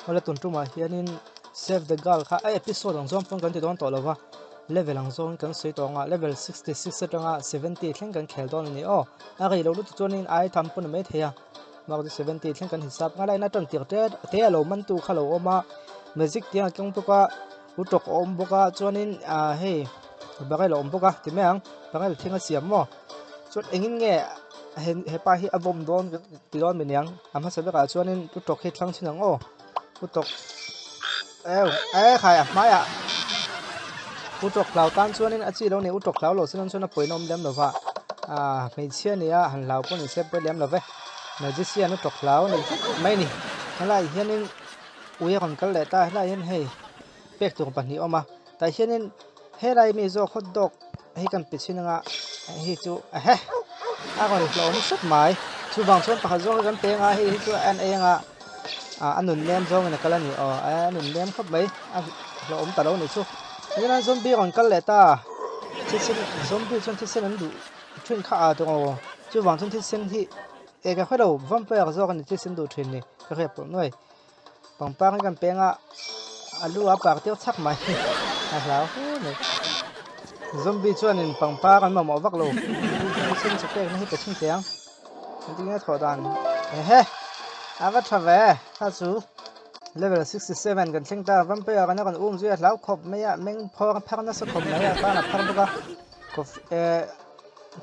Awle tun tumah hianin Save the Girl kha a episode ang zawng pawn kan ti dawn tawh lova, level ang zawngin kan sawi tawh ang a, level 66 atanga 70 thleng kan khel dawn a ni aw. A rei lo lutuk chuanin ai tham pawn a mai thei a, mark chu 70 thleng kan hisap nghal a, ina tan tir te te a lo mantu kha lo awm a, magic tiang a keng bawk a, utawk a awm bawk a, chuanin ah hei barrel a awm bawk a ti mai ang, barrel thing a siam maw chuan engin nge hepa hi a vawm dawn ti dawn mi niang. A hmasa berah chuanin pu tawk hi thlang chin ang aw pu tawk eu e khai a hmaiah pu tawk hlau tan chuanin a chi lo ni u tawk hlau lo chuan chuan a pawina awm lem lo va ah hmeichhia nia han hlau pawh ni se pawi lem lo ve magician u tawk hlau ni mai ni helai hianin ui a rawn kal leh ta helai hian hei pek tur pahnih a awm a tah hianin helai mi zawk hot dog hei kan pe chhin anga hei chu ehe a rawn hlawm hrep mai chuvang chuan pakhat zawk hi kan pe anga hei hi chu a en ei anga ah a nun nem zawngin a kal a ni aw a nun nem khawp mai a hlawhawm ta lo a nih chu tunah zombie rawn kal leh ta thisen zombie chuan thisen an duh thin kha a tawng aw chuvang chuan thisen hi eng ka hre lo vampire zawk a ni thisen duh thin ni ka hriat pawh nuai. Pangpar hi kan peng a, a lu a par tir chak mai a hlau hle mai. Zombie chuanin pangpar an mamawh vak lo, thisen chu pekna hi pe thin teh ang. Engtin nge thawh dan ehe a va tha ve kha chu level 67 kan thleng ta vampire kan rawn um zui a hlau khawp mai a meng phawr phar nasa khawp mai a tan a phar bawk a coffee eh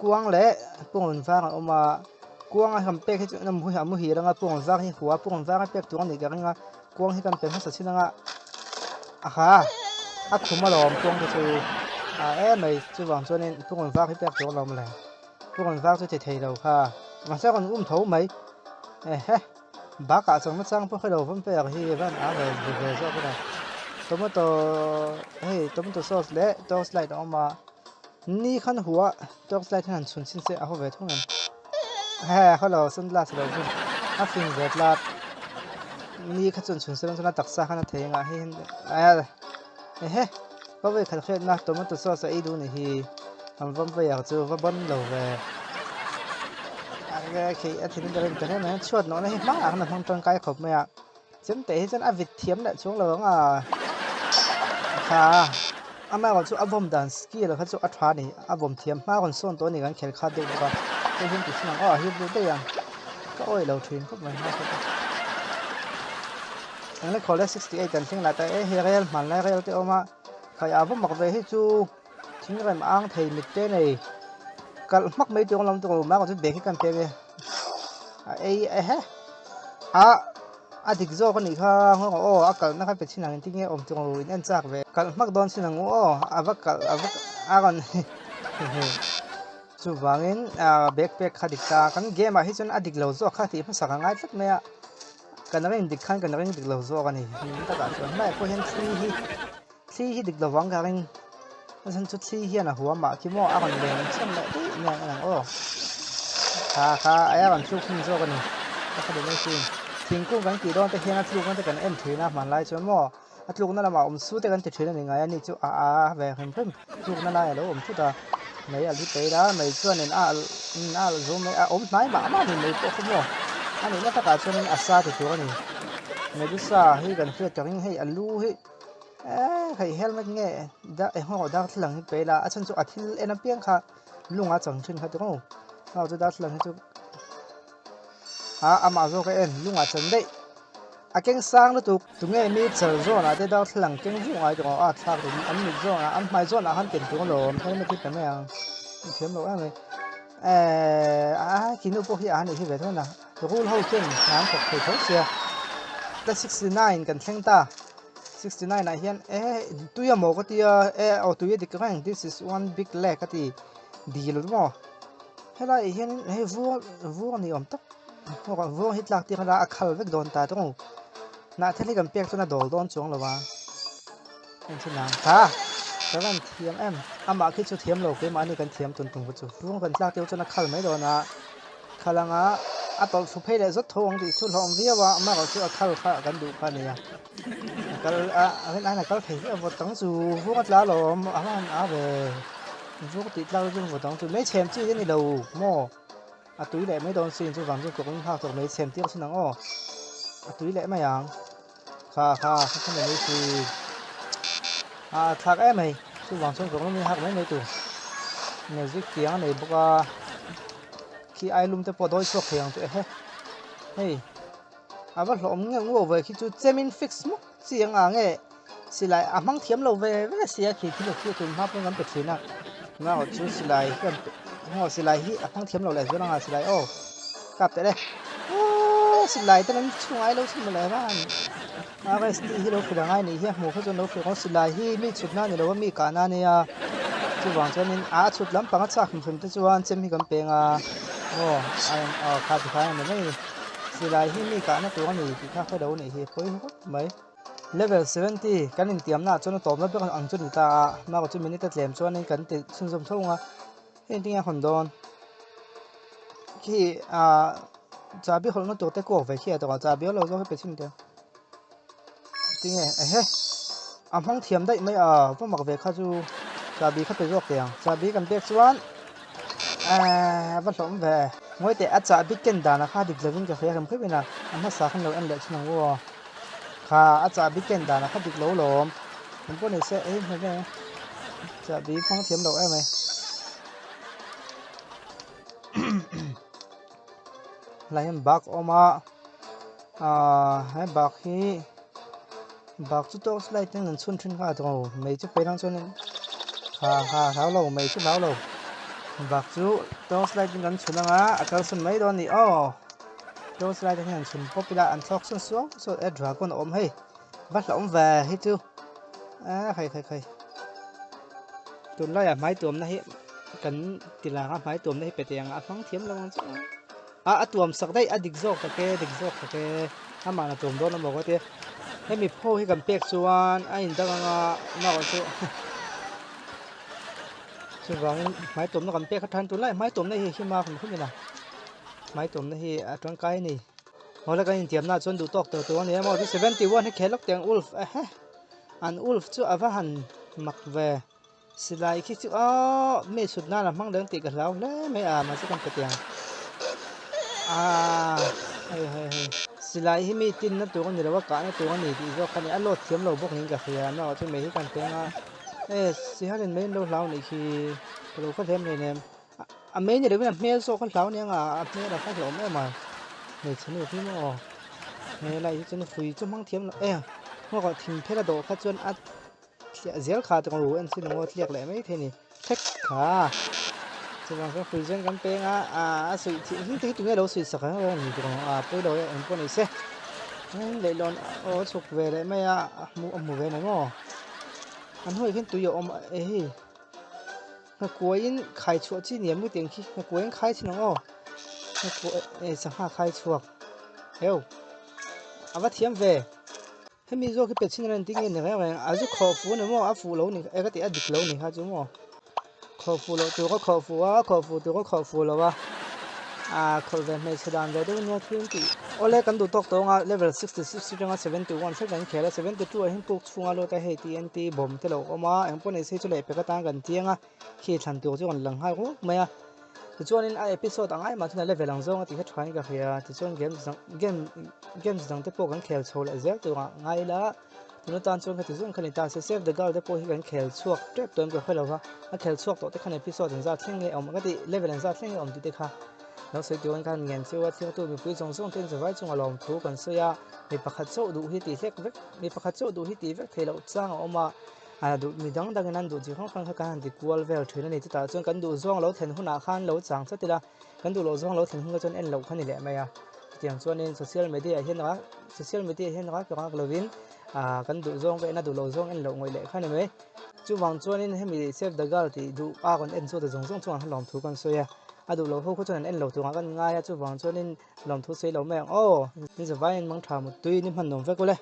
kuang leh pawng var a awm a. Kuang a han pek hi chu a muhil anga puang var hi hua puang var a pek tur a nih ka ring a kuang hi kan pe hmasa chin anga aha a khum alawm kuang te chu a emai chuvang chuanin puang var hi pek tur alawm le puang var chu ti thei lo kha mahse a rawn um tho mai ehe bakah chang nachang pawh hrelo vampire hi van a ve ve zawk a tomato hei tomato sauce leh torch light a awm a. Ni khan hua torch light hian han chhun chhin se a haw ve thung em? He hello sunglass lo chu a fing ve tlat ni kha chuan chhun se chuan a taksa khan a thei anga hei hian ehe ka vawi khat hriatna tomato sauce a ei duh ni hi an vampire chu va ban lo ve khi a thin ber in ta hle mai a chhuat nawhna hi hmangah khan a hmang tangkai khawp mai a Chemte hi chuan a vit thiam leh chuang lo ang a, kha amaherawh chu a vawm dan skill kha chu a tha a ni, a vawm thiam hma rawn sawn tawh a ni kan khel khat deuh bawk a, hei hian ti chhin ang aw a hip duh daih ang, ka awih lo thin khawp mai hma khawp a. Engle khawle 68 kan thleng lah ta e hei rel hmanlai rel te awm a, khai a vawm mak ve hi chu thingrem ang thei mit te nei kalh hmak mai tur alawm tur amaherawh chu bag hi kan pek e. A ei ehe a a dik zawk a nih kha nghawng aw a kalhna kha pe chhin ang engtin nge awm tur in en chak ve kalh hmak dawn chhin ang u aw a va kalh a va a rawn chuvangin ah bag pack kha dik ta kan game ah hi chuan a dik lo zawk kha tih hmasak a ngai tlat mai a kan ring dik khan kan ring dik lo zawk a ni takah chuan hmaiah pawh hian thli hi Thli hi dik lovang ka ring. A chhan chu thli hian a huam ah khi maw a rawn leng chhan leh daih mai ang ang aw. Kha kha a rawn thluk hun zawk a ni. Ka kha duh mai sin. Thingkung kan tih dawn te hian a tlukna te kan en thin a hmanlai chuan maw a tlukna lamah awm su te kan ti thin a ni ngai a ni chu a a ve hrim hrim tlukna lai a lo awm thut a. Mei a li peih a mei chuanin a alh a alh zo mai a awm hnai mah mah a ni mei pawh kha maw a nihna takah chuanin a sa ti tur a ni. Medusa hi kan hriat ka ring hei a lu hi. Eee hei helmet nge da engemaw darthlalang hi pe ila a chhan chu a thil en apiang kha lunga chang thin kha tiraw hau chu darthlalang hi chu ah amah zawk a en lunga chan daih a keng sang lutuk tunge mi chal zawnah te darthlalang keng vuk ngai tiraw a thlak tum an mit zawnah an hmai zawnah khan ken tur alawm helmet hi pe mai ang thiam lo em mai eee a kinu pawh hi a han nih hi ve tho na rul ho khian hna an thawk thei tho sia the 69 kan thleng ta. 69 ah hian e tui a maw ka tia e aw tui a dik reng this is one big lake a ti dil maw helai ah hian hei vur vur ni awm tak vur hi tlak tir ila a khal vek dawn ta tawng hnah thel hi kan pek chuan a dawl dawn chuang lo a en chin ang ha ka van thiam em amah khi chu thiam lo keimahni kan thiam tun tum kha chu vur kan tlak tir chuan a khal mai dawn a. Khal anga a tawlh thlu phei leh zawt tho ang tih chu hlawm viau a, amaherawh chu a khal kha kan duh kha a nia. A kal a a rin aiin a kal thei viau vawt tang chu vung a tla alawm a han a ve vung tih tlak chu vawt tang chu mai chhem chi a ni lo maw a tui leh mai dawn sin chuvang chuan kawng in nghak tawh mai chhem tir sin ang aw a tui leh mai ang. Kha kha kha kha mai si. A thlak em mai. Chuvang chuan kawng lum hi hak mai mai tur. Magic tiang a nei bawk a. Khi ai lum te pawh dawi chhuak thei ang chu ehe. Hei a va hlawhawm ngeuh ngeuh ve khi chu chemin fix hmuk chi ang a nge silai a hmang thiam lo ve ve sia khi thil khi tun hma pawn kan pe thin a. Tunah chu silai hi kan pe maw silai hi a hmang thiam lo leh zual anga silai aw kap teh le. Aww silai te an chhung ai lo chhun mawle van. RST hi lo hrilh angai nih hi a hmuh kha chuan lo hrilh ang silai hi mi chhut na ni lo a mi kah na ania chuvang chuanin a chhut lampang a chak hrim hrim te chuan chem hi kan peng a aw aw kha ti khan a ni mai silai hi mi kah na tur a ni tih kha hre lo nih hi pawi khawp mai level 70 kan intiamna ah chuan a tawpna ber ang chu ni ta a mahrawh chu minute a tlem chuanin kan ti chhunzawm tho ang a heng tinge a hawn dawn khi ah chahbi hawlhna tur te kuak ve khi a tawk a chahbi lo zawk hi pe chhin teh tinge ehe a hmang thiam daih mai a va mak ve kha chu chahbi kha pe zawk teh ang chahbi kan pek chuan ehh va hlawm ve ngawi teh a chahbi ken dan kha dik lovin ka hria rem khawp in a a hmasa khan lo en leh chhin ang u aw kha a chahbi ken dan kha dik lo lawm eng pawh ni se ei hmu ve chahbi hmang thiam lo em mai. Helai hian bak a awm a ahh he bak hi bak chu torch light in an chhun thin kha a tawng mei chu pei lang chuanin ha ha hlau lo mei chu hlau lo bak chu torch light in kan chhun anga a kalsawn mai dawn a ni aw torch light ah hian an chhun pawp ila an thlawk sawn suau suau e dragon a awm hei va hlauhawm ve hei chu a khai khai khai tunlaiah hmai tuamna hi kan ti lang a hmai tuamna hi pe teh ang a hmang thiam lo ang chu a a tuam sak daih a dik zawk tak e dik zawk tak e amah na tuam dawn amaw ka tia hemi phaw hi kan pek chuan a indang anga narawh chu chuvangin hmai tuamna kan pek a than tunlaiah hmai tuamna hi him a hrim hrim in a hmai tuamna hi a tangkai a ni. Hawla kan intiamna ah chuan duh tawk tawh tur a ni a maw chu 71 hi khel lawk teh ang ulf ehe an ulf chu a va han mak ve silai khi chu aww mi chhut nan a hmang dang tih ka hlau hle mai a mahse kan pe teh ang aaa hei hei hei silai hi mi tin na tur a ni lo a kahna tur a ni tih zawk kha a ni a load thiam lo bawk niin ka hria amaherawh chu mei hi kan peng a e sihal in mei an lo hlau nih khi ka lo hre hlem hleinem. A mei ni lovin a hmel zawk a hlau aniang a, a hmel a kha hlauhawm em a, hmeichhe nu hi maw hmel ah hi chuan hrui chu hmang thiam lo e nghawk ah thing phel a dawh kha chuan a thliah zel kha tawng ru en chin ang tliak leh mai thei a ni thlek kha chuvang chuan hrui chuan kan peng a ah a suih thih hi te hi tunge lo suih sak ang a ni tawng a pawi lo e eng pawh ni se leihlawn aw a chhuk ve leh mai a a hmu a hmu ve ni maw an hnuaiah khian tui a awm a e hei. Nghakuaiin khai chhuah chi niam luti ang khi nghakuaiin khai thin ang aw nghakuai eh sangha khai chhuak heu a va thiam ve hemi zawk hi pe chhin a engtin nge ni reng reng a zu khawh fuh a ni maw a fuh lo ni e ka tih a dik lo ni kha chu maw khawh fuh loh tur ka khawh fuh a khawh fuh tur ka khawh fuh lo a ah khawlh ve hmeichhe dan ve deuh ania thil tih awle kan duh tawk tawng a level 66 atanga 71 thleng kan khel a 72 ah hian puk chhunga lut a hei TNT bomb te lo awm a engpawh nei se chu leh pek atan kan chiang a khi thlan tur chu rawn lang nghal ruak mai a tichuanin a episode ang ai mah chuan a level ang zawng a tih kha tha in ka hria tichuan games dang game games dang te pawh kan khel chho leh zel tur ah ngai ila tun atan chuan khati zawng kha ni ta se save the girl te pawh hi kan khel chhuak tep tawh in ka hre lo va a khel chhuak tawh te khan episode an zat thleng nge awm ka tih level an zat thleng nge awm tih te kha lo sawi tur in khan ngen cheu a thirtu mipui zawng zawng te in zavai chunga lawmthu kan sawi a mi pakhat chauh duh hi tih hlek vek mi pakhat chauh duh hi tih vek theih loh chang a awm a a duh mi dang dangin an duh chi hrang hrang kha kan han ti kual vel thin a ni chutah chuan kan duh zawng lo thlen hunah khan lo chang chat ila kan duh loh zawng lo thlen hun kha chuan en loh kha ni leh mai a chutiang chuanin social media ah hian social media hian rak rak lovin ah kan duh zawng ka en a duh loh zawng en loh ngawih leh kha ni mai chuvang chuanin hemi save the girl tih duh a rawn en chu ta zawng zawng chungah khan lawmthu kan sawi a a duh loh ho kha chuan an en lo turah kan ngai a chuvang chuanin Lawmthu sawi lo mai ang aw. Ni zavai in mang tha muttui ni hman nuam vek ule.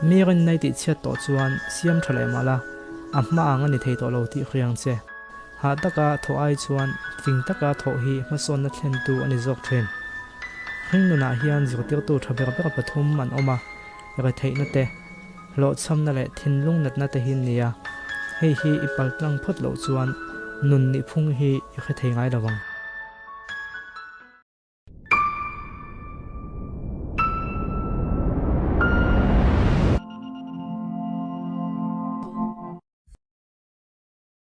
Mi rinna i tih chhiat tawh chuan siam tha leh mah la, a hma ang a ni thei tawh lo tih hriang che. Hah taka thawh ai chuan fing taka thawh hi hmasawnna thlentu a ni zawk thin. Hring nunah hian zirtirtu tha ber ber pathum an awm a, retheihna te, hlawhchhamna leh thinlung natna te hi nia. Hei hi i paltlang phawt loh chuan nun nihphung hi i hre thei ngai lo ang.